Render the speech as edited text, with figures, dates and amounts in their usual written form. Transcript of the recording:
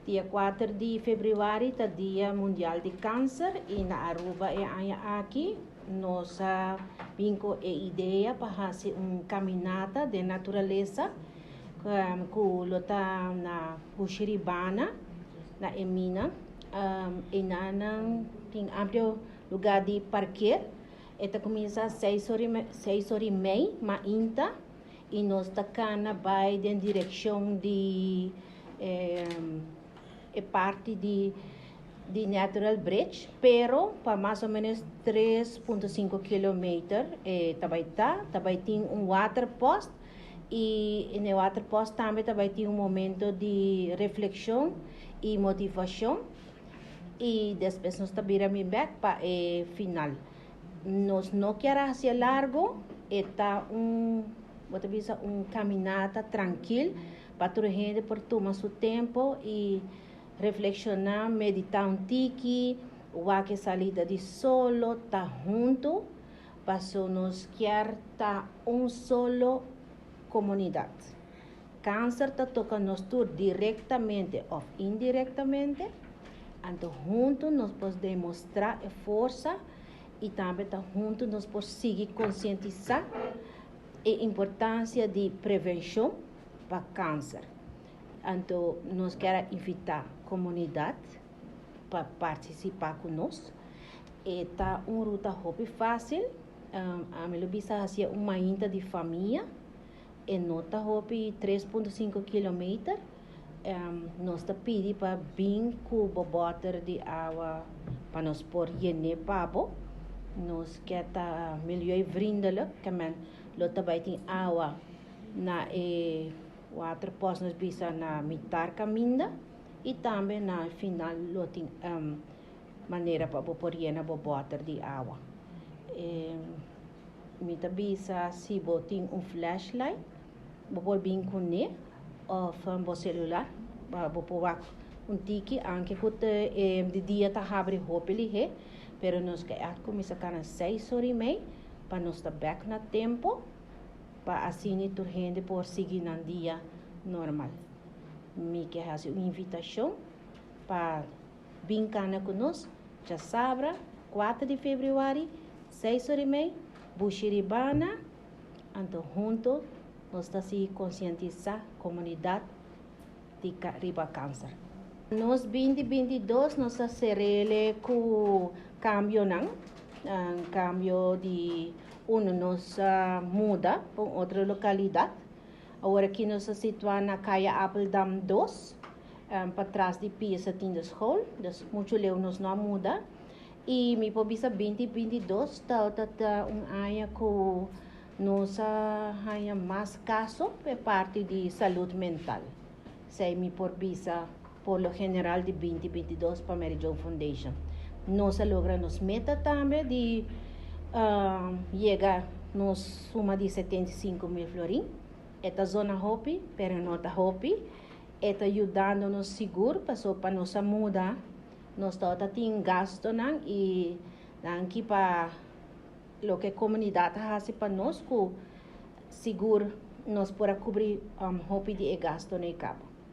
Dia 4 di februari ta Dia Mundial di Cancer y na Aruba e aña aki nos a bin cu e idea pa haci un caminata den naturalesa cu lo ta na Bushiribana, na e mina. Enanan tin amplio lugar di parkeer. E ta cuminsa 6:30 mainta y nos ta cana bay den direccion di e parti di Natural Bridge, pero pa mas o menos 3.5 kilometer ta bay tin un waterpost y na waterpost tambe ta bay tin un momento di reflexion y motivacion y despues nos ta bira bin back pa e final. Nos no kier haci largo, ta un, bo ta bisa, un caminata trankil pa tur hende por tuma su tempo y reflexiona, medita un tiki, wak salida di solo, ta hunto, paso nos kier ta un solo comunidad. Cancer ta toca nos tur directamente of indirectamente, anto hunto nos por demostra e forsa y tambe ta hunto nos por sigui concientisa e importancia di prevencion pa cancer. Anto nos kier invita comunidad pa participa cu nos. Ta un ruta hopi facil, ami lo bisa haci un mainta di famia, e no ta hopi, 3.5 kilometer. Nos ta pidi pa bin cu bo boter di awa pa nos por yena pa bo. Nos kier ta milieuvriendelijk, kemen lo ta bay tin awa na e waterpost, nos bisa na mitar caminda, y tambe na final lo tin manera pa bo por yena bo boter di awa. Mi ta bisa, si bo tin un flashlight, bo por bin cune of bo celular, pa bo por wak un tiki, aunke cu di dia ta habri hopi lihe, pero nos ke cuminsa cana 6:30 pa nos ta back na tempo, pa asina tur hende por sigui nan dia normal. Mi ke haci un invitacion pa bin cana cu nos, diasabra, 4 di februari, 6:30, Bushiribana, anto hunto nos ta sigui concientisa comunidad di riba cancer. Nos 2022 nos a sera cu cambionan, un cambio di uno, nos a muda pa otro localidad. Awor aki nos ta situa na Caya Appeldam 2, patras di Pia Tiende School, dus mucho leu nos no a muda. Y mi por bisa 2022 ta un aña cu nos a haya mas caso pa parti di salud mental. Esey mi por bisa por lo general di 2022 pa Mary Jo Foundation. Nos a logra nos meta tambe di yega nos suma di 75 mil florin. E ta zona hopi, pero no ta hopi. E ta yudando nos sigur, paso pa nos a muda, nos ta tin gastonan y danki pa loke comunidad a haci pa nos, cu sigur nos por a cubri hopi di e gasto na cabo.